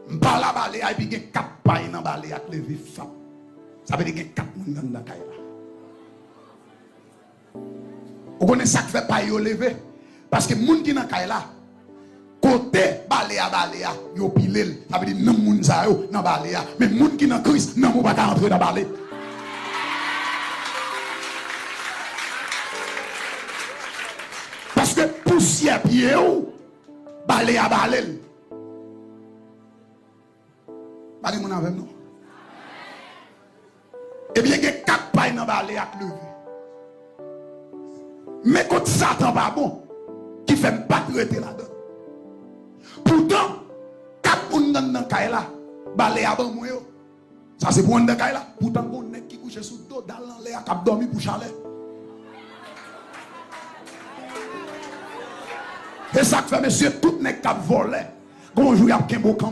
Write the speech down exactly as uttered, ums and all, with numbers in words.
M pale a bale a, epi gen kat pay nan bale a k leve fap. Sa vle di gen kat moun anndan kay la. Ou konnen sa k fè pay yo leve? Paske moun ki nan kay la, kote bale a bale a, yo pile l. Sa vle di nanm moun sa yo nan bale a. Men moun ki nan Kris, nanm ou pa ka antre nan bale. Paske pousyè pye w, bale a bale l. Pa gen moun avè m non. Ebyen, gen kat pay nan bale a k leve. Men kot Satan pa bon, ki fè m pa t rete ladan. Poutan, kat moun nan, nan kay la, bale a ban mwen yo. Sa se pou anndan kay la. Poutan, gon nèg ki kouche sou do dal anlè a, k ap dòmi pou chalè. E sa k fè, mesye, tout nèg k ap vòlè, gon jou y ap kenbe w kanpe.